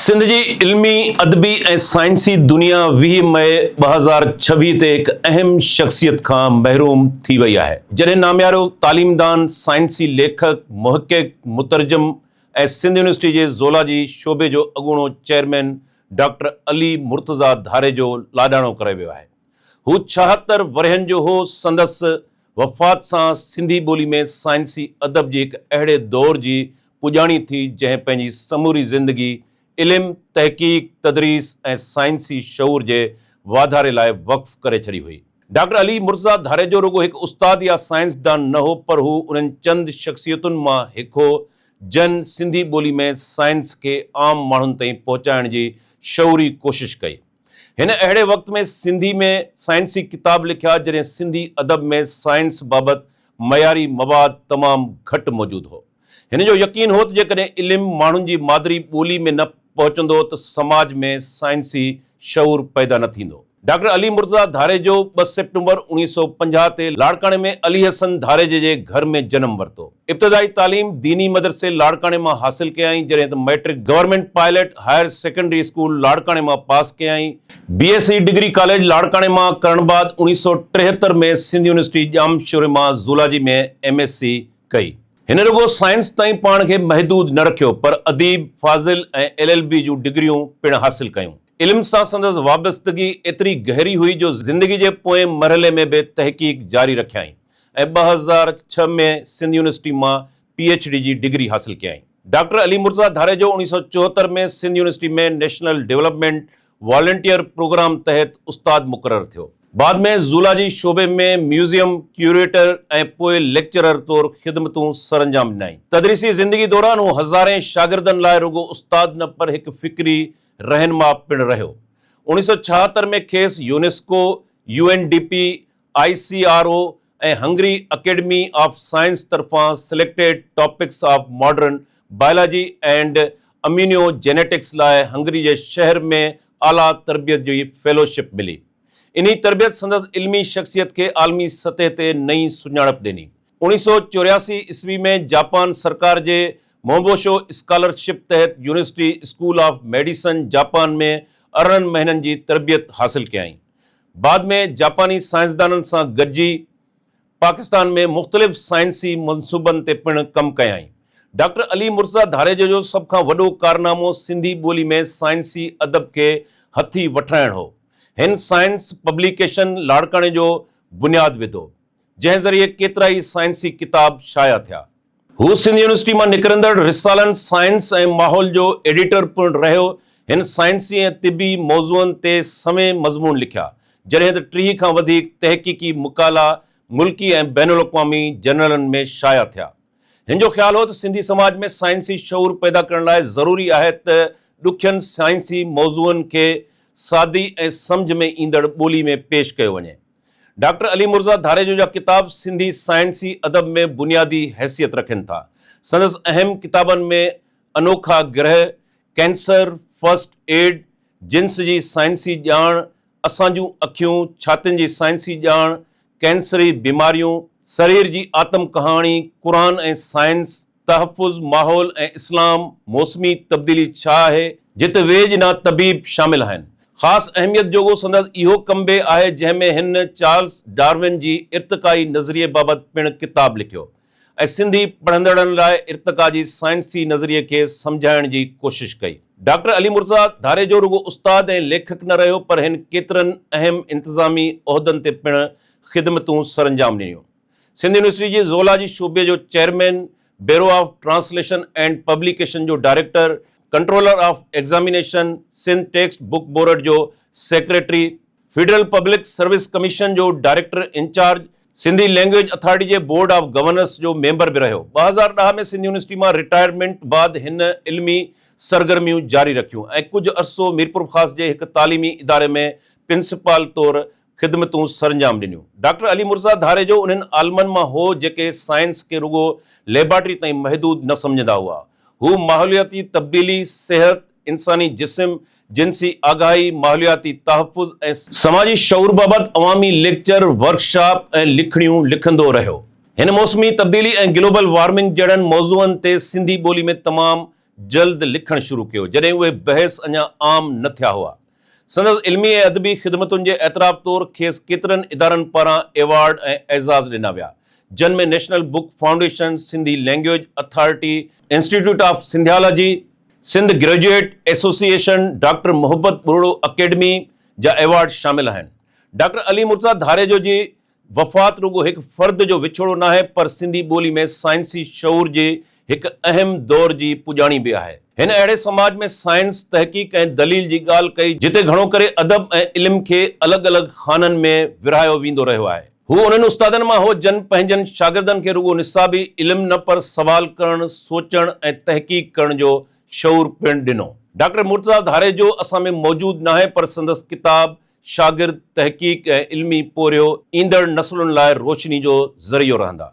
سنڌ جي علمي، ادبي ۽ سائنسي دنيا 20 مئي 2026 تي هڪ اهم شخصيت کان محروم ٿي وئي آهي، جڏهن ناميارو تعليمدان، سائنسي ليکڪ، محقق، مترجم ۽ سنڌ يونيورسٽي جي زولاجي شعبي جو اڳوڻو چيئرمين ڊاڪٽر علي مرتضيٰ ڌاريجو لاڏاڻو ڪري ويو آهي. هو 76 ورهين جو هو، سندس وفات سان سنڌي ٻولي ۾ سائنسي ادب جي هڪ اهڙي دور جي پڄاڻي ٿي جنهن پنهنجي سموري زندگي علم، تحقيق، تدريس ۽ سائنسي شعور جي واڌاري لاء وقف ڪري ڇڏي هئي. ڊاڪٽر علي مرتضيٰ ڌاريجو رڳو هڪ استاد يا سائنسدان نه هو پر هو انهن چند شخصيتن مان هڪ هو جن سنڌي ٻولي ۾ سائنس کي عام ماڻهن تائين پهچائڻ جي شعوري ڪوشش ڪئي. هن اهڙي وقت ۾ سنڌي ۾ سائنسي ڪتاب لکيا جڏهن سنڌي ادب ۾ سائنس بابت معياري مواد تمام گهٽ موجود هو. هن جو يقين هو ته جيڪڏهن علم ماڻهن جي مادري ٻولي ۾ نه پهچندو ته سماج ۾ سائنسي شعور پيدا نه ٿيندو. ڊاڪٽر علي مرتضيٰ ڌاريجو 2 سيپٽمبر 1950 تي لاڙڪاڻي ۾ علي حسن ڌاريجي جي گهر ۾ جنم ورتو. ابتدائي تعليم ديني مدرسي لاڙڪاڻي مان حاصل ڪيائين، جڏهن ته matric government pilot higher secondary school لاڙڪاڻي مان پاس ڪيائين. B S C degree college لاڙڪاڻي مان ڪرڻ بعد 1973 ۾ سنڌ يونيورسٽي ڄامشوري مان زولاجي ۾ ايم ايس سي ڪئي. هن رڳو سائنس تائين پاڻ کي محدود نه رکيو پر اديب، فاضل ۽ ايل ايل بي جون ڊگريون پڻ حاصل ڪيون. علم سان سندس وابستگي ايتري گهري هئي جو زندگي جي پوئين مرحلي ۾ به تحقيق جاري رکيائين ۽ 2006 ۾ سنڌ يونيورسٽي مان پي ايڇ ڊي جي ڊگري حاصل ڪيائين. Doctor Ali Murtaza Dharejo 1974 ۾ Sindh university ۾ national development volunteer programme تحت استاد مقرر ٿيو. بعد ۾ زولاجي شعبي ۾ ميوزيم ڪيوريٽر ۽ پوء ليڪچرر طور خدمتون سرانجام ڏنائين. تدريسي زندگي دوران هو هزارين شاگردن لاء رڳو استاد نه پر هڪ فڪري رهنما پڻ رهيو. 1976 ۾ کيس UNESCO, U N D P, I C R O ۽ Hungary academy of science طرفان selected topics of modern biology and immuno genetics لاء هنگري جي شهر ۾ اعليٰ تربيت جي فيلوشپ ملي. انهي تربيت سندس علمي شخصيت کي عالمي سطح تي نئين سڃاڻپ ڏني. 1984 عيسوي ۾ جاپان سرڪار جي مونبوشو اسڪالرشپ تحت university school of medicine Japan ۾ 18 مهينن جي تربيت حاصل ڪيائين. بعد ۾ جاپاني سائنسدانن سان گڏجي پاڪستان ۾ مختلف سائنسي منصوبن تي پڻ ڪم ڪيائين. ڊاڪٽر علي مرتضيٰ ڌاريجو جو سڀ کان وڏو ڪارنامو سنڌي ٻولي ۾ سائنسي ادب کي هٿي وٺرائڻ هو. هن سائنس پبليڪيشن لاڙڪاڻي جو بنياد وڌو، جنهن ذريعي ڪيترائي سائنسي ڪتاب شايع ٿيا. هو سنڌ يونيورسٽي مان نڪرندڙ رسالن سائنس ۽ ماحول جو ايڊيٽر پڻ رهيو. هن سائنسي ۽ طبي موضوعن تي سوين مضمون لکيا، جڏهن ته 30 کان وڌيڪ تحقيقي مقالا ملڪي ۽ بين الاقوامي جرنلن ۾ شايع ٿيا. هن جو خيال هو ته سنڌي سماج ۾ سائنسي شعور پيدا ڪرڻ لاء ضروري آهي ته ڏکين سائنسي موضوعن کي سادي ۽ سمجهه ۾ ايندڙ ٻولي ۾ پيش ڪيو وڃي. ڊاڪٽر علي مرزا ڌاريجو جا ڪتاب سنڌي سائنسي ادب ۾ بنيادي حيثيت رکن ٿا. سندس اهم ڪتابن ۾ انوکا گرهه، ڪينسر، فرسٽ ايڊ، جنس جي سائنسي ڄاڻ، اسان جون اکيون، ڇاتين جي سائنسي ڄاڻ، ڪينسري بيماريون، سرير جي آتم ڪهاڻي، قرآن ۽ سائنس، تحفظ ماحول ۽ اسلام، موسمي تبديلي ڇا آهي؟ جت ويڄ نا طبيب شامل آهن. خاص اهميت جوڳو سندس اهو ڪم به آهي جنهن ۾ هن چارلس ڊارون جي ارتقائي نظريي بابت پڻ ڪتاب لکيو ۽ سنڌي پڙهندڙن لاء ارتقا جي سائنسي نظريي کي سمجهائڻ جي ڪوشش ڪئي. ڊاڪٽر علي مرتضيٰ ڌاريجو رڳو استاد ۽ ليکڪ نه رهيو پر هن ڪيترن اهم انتظامي عهدن تي پڻ خدمتون سرانجام ڏنيون. سنڌ يونيورسٽي جي زولاجي شعبي جو chairman, bureau of translation and publication جو director, controller of examination, Sindh text book board جو secretary, federal public service commission جو director incharge, Sindhi language authority جي بورڊ آف گورنرس جو ميمبر به رهيو. 2010 ۾ سنڌ يونيورسٽي مان رٽائرمينٽ بعد هن علمي سرگرميون جاري رکيون ۽ ڪجهه عرصو ميرپورخاص جي هڪ تعليمي اداري ۾ پرنسپال طور خدمتون سرانجام ڏنيون. ڊاڪٽر علي مرزا ڌاريجو انهن عالمن مان هو جيڪي سائنس کي رڳو ليبارٽري تائين محدود نه سمجهندا هئا. هو ماحولياتي تبديلي، صحت، انساني جسم، جنسي آگاهي، ماحولياتي تحفظ ۽. سماجي شعور بابت عوامي ليڪچر، ورڪشاپ ۽ لکڻيون لکندو رهيو. هن موسمي تبديلي ۽ گلوبل وارمنگ جهڙن موضوعن تي سنڌي ٻولي ۾ تمام جلد لکڻ شروع ڪيو، جڏهن اهي بحث اڃا عام نه ٿيا هئا. سندس علمي ۽ ادبي خدمتن جي اعتراف طور کيس ڪيترن ادارن پاران ايوارڊ ۽ اعزاز ڏنا ويا، جن ۾ national book foundation, Sindhi language authority, institute of Sindhology, Sindh graduate association, doctor Mohabbat Buriro academy جا ايوارڊ شامل آهن. ڊاڪٽر علي مرتضيٰ ڌاريجو جي وفات رڳو هڪ فرد جو وڇوڙو ناهي پر سنڌي ٻولي ۾ سائنسي شعور جي هڪ اهم دور جي پڄاڻي به آهي. هن اهڙي سماج ۾ سائنس، تحقيق ۽ دليل جي ڳالهه ڪئي جتي گهڻو ڪري ادب ۽ علم کي الڳ الڳ خانن ۾ ورهايو ويندو رهيو آهي. هو انهن استادن مان هو جن پنهنجن شاگردن کي رڳو نصابي علم نه پر سوال ڪرڻ، سوچڻ ۽ تحقيق ڪرڻ جو شعور پڻ ڏنو. ڊاڪٽر مرتضيٰ ڌاريجو اسان ۾ موجود ناهي پر سندس ڪتاب شاگرد، تحقيق ۽ علمي پورهيو ايندڙ نسلن لاء روشني جو ذريعو رهندا.